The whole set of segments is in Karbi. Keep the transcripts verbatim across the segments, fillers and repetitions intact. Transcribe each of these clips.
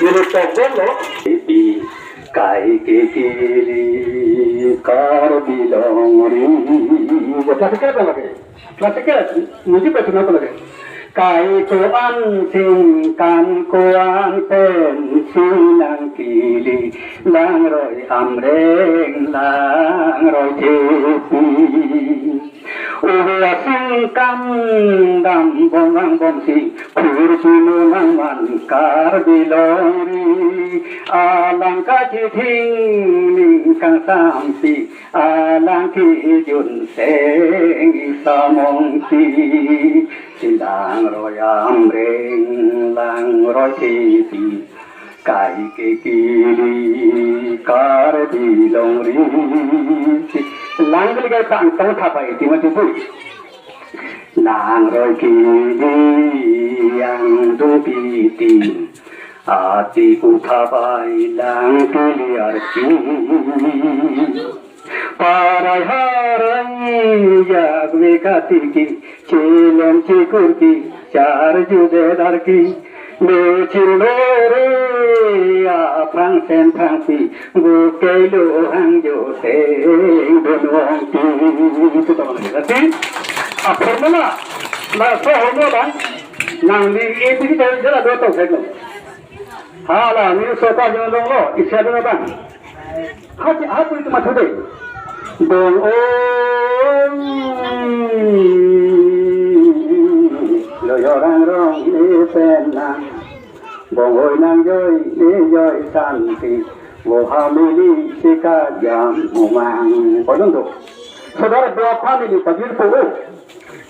Unit tokdetlo. Pi kai ke kili Karbi longri. Classical apa lagi? Classical, music apa lagi? Kai ko-an sing kan ko-an pen si nangkili, langroi amreng langroi thepi. Ove asing kam dam bom vang bomsi, phurpi mo nangman Karbi longri. Alang kachithing ning kangsampi, alang kijun seng samongsi. Si langroi amreng langroi thepi, kai ke kili Karbi longri. Lang kili kai pangtong thapai ti mati bu. Langroi kili angdung piti, ati kuthapai lang kili arki. Parai harai jagwe katiki, chilem chikurki, charju dedarki. Lo chilore aphrang sen phrangsi, gokei lo hangjo seng don wongti. Itu tong lagi. Tapi, a formula, laso formula, nangli A B C dari jala dua tong sekno. Hala, ni soka jong longlo, isi adu na bang. Hati, hati itu maksudnya. Bong oi, lo yo rang rong ni penang. Bong oi nang joi ni joi santi. Wo hamili sika jam umang. Kodong tu. Saudara dua family pajir puru.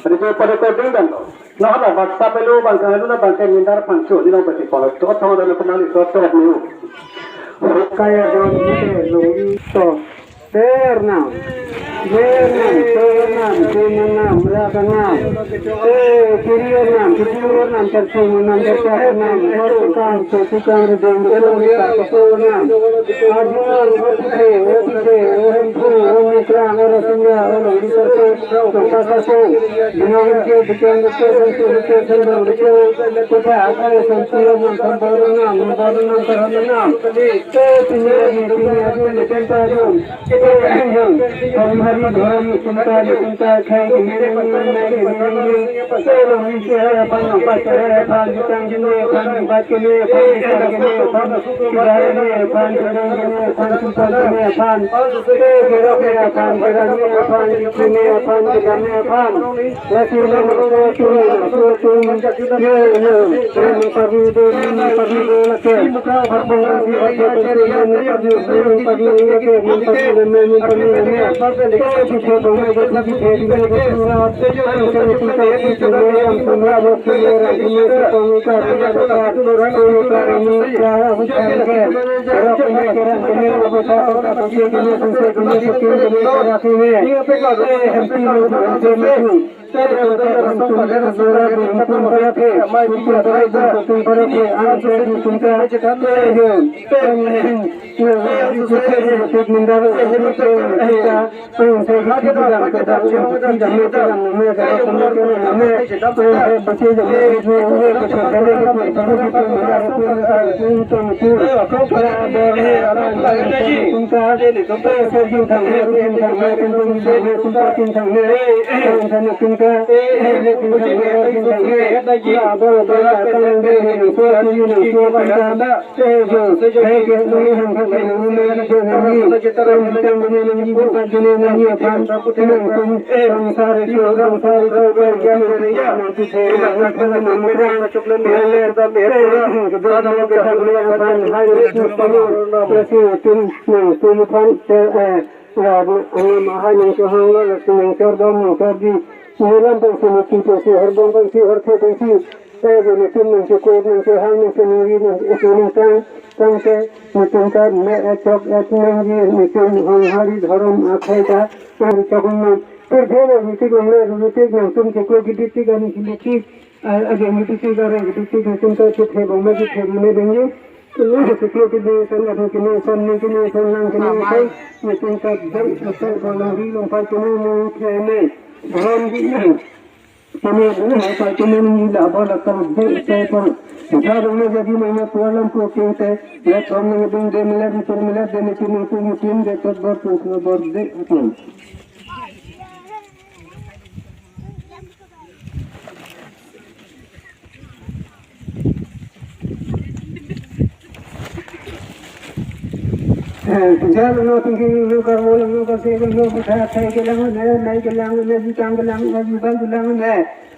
Ada joi pada kodong dan lo. Nah, hala WhatsApp lo bang kan lo bang kan mindar pangsu ni lo pati polo. To thong lo kemali to to ni. Kaya don ni lo to. Ternam. Ternam, ternam, ternam, rakanam. Eh, kiriornam, kiriornam, tersumunam, tersumunam, tersumunam, tersumunam, tersumunam. Arjunam, otise, otise, ohempu, omikra, orasingya, olong di tersu, terpakase. Dinawan ke, dikang, dikang, dikang, dikang, dikang, dikang, kota, akal, santi, omang, sambaranam, sambaranam, karanam. Eh, tinya, tinya, tinya, tinya, tinya. Hari hari dhorom sunta sunta khai kene nang nang kene nang. Elo misi hai aphan, nang pachai hai aphan, jutang kene aphan, bat kene aphan, jutang kene aphan, kidar kene aphan, jutang kene aphan, sunta kene aphan. Eh, kerok kene aphan, kerok kene aphan, kene aphan, kene aphan. Lasi nang nang nang nang nang. Lam pangsi niki pangsi harbong pangsi harthe pangsi. Eh, bo netum nangchekot nangchehang nangcheningri nang isi nangtang tangte netum ta me echok et nangji netum honghari dhorom akhai ta nangchok nang. Pirthe lo rutik longle rutik nangtum chiklo gidi tik ani silitik. Age gidi tik aro gidi tik netum ta chithe bong me chithe me dengji. Kini chiklo gidi san aro kini san ni kini san nang kini san netum ta jai asa bong nangri longpai kini nang the me. Dhorom gidi. Kami dulu hai pai kami ni la bor la kal de sai pon. Kita dulu jadi mana pualam ko ke te. Ya tom ni ding de melet ni tur melet de ni kini ku ni tin de tot bor tu tu bor de aton. Eh, jal no thinking no kar wo no kar se no kar thai ke lang ne, nai ke lang ne, jutang ke lang ne, juban ke lang ne,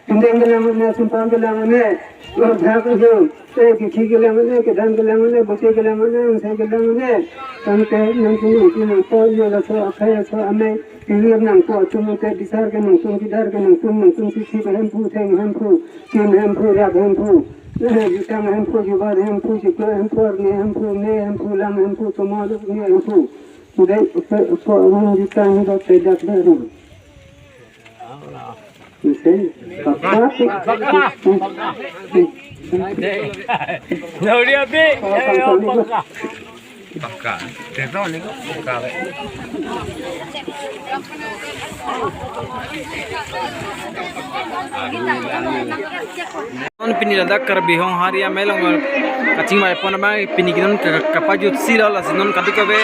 sindeng ke lang ne, sumpang ke lang ne, lo jha ke jo, eh, kithi ke lang ne, kedan ke lang ne, bote ke lang ne, sai ke lang ne, tangte nangtum nangtum nangpo yo laso akhai laso amei, pilir nangpo atum ke bisar ke nangtum kidar ke nangtum nangtum kithi ke hemphu theng hemphu, kim hemphu rap hemphu, eh, jutang hemphu, juban hemphu, jiklo hemphu, arni hemphu, me hemphu, lang hemphu, tomo ne hemphu. Dei, po, po, wang juta ni dok pedak baru. Mesti, papa, Nuri api, eh, oh, paka. Paka. Teto ni ko paka. Non pini ladak Karbi Honghari amei along kachingvai pon abang pini ke non ka-, kapajut si lo, lasi non kadokave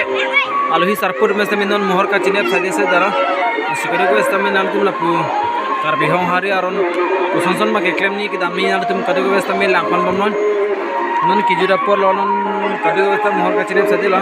alohi sarpo atum sitame non mohor kachinep sade se dara. Lasi kadokave sitame nangtum lapu Karbi Honghari aron koson son ma keklem ni kedam ni nangtum kadokave sitame langpon bomnon. Non kejut apor lo, non kadokave sitame mohor kachinep sade lo.